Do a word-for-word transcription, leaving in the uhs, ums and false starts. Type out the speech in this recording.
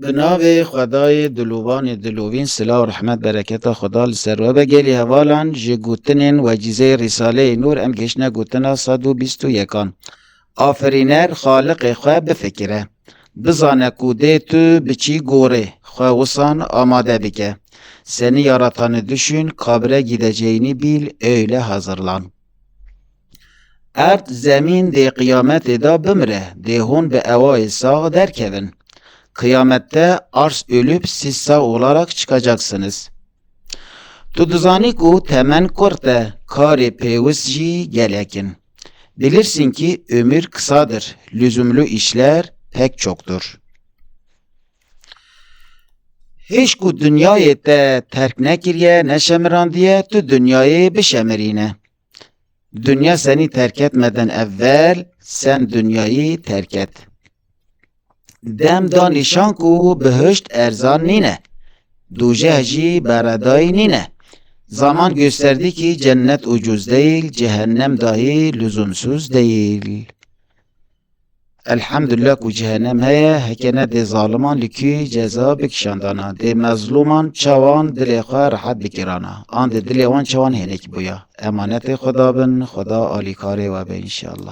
Bi navê Xwedayê dilovanê dilovîn, silav, rehmet, bereketa Xweda li ser we be. Gelî hevalan, ji gotinên wecîzeyê Rîsaleyê Nûr em gihiştine gotina sed û bîst û yekan. Aferîner Xaliqê xwe bifikire. Bizane ku dê tu bi çî gorê xwe wisan amade bike. Seni yaratani düşün, kabre gideceğini bil, öyle hazırlan. Erd, zemîn dê qiyametê de bimire, dê hûn bi ewayê sax derkevin. Qiyamette arz ölüp siz sağ olarak çıkacaksınız. Tu dizanî ku temen kurt e, karê pêwist jî gelek in. Bilirsin ki ömür kısadır, lüzumlu işler pek çoktur. Hêj ku dinyayê te terk nekiriye, neşemirandiye, tu dinyayê bişemirîne. Dünya seni terk etmeden evvel sen dünyayı terk et. Dem da nîşan ku bihişt erzan nîne. Dûjeh jî beredayî nîne. Zaman gösterdi ki cennet ucuz değil, cehennem dahi lüzumsuz değil. Elhamdulillah ku cehennem heye, heke ne dê zaliman li kî ceza bikişandana, dê mezlûman çawan dilê xwe rehet bikirana, an dê dilê wan çawan hênik bûya. Emanetê Xweda bin, Xweda alîkarê we be înşallah.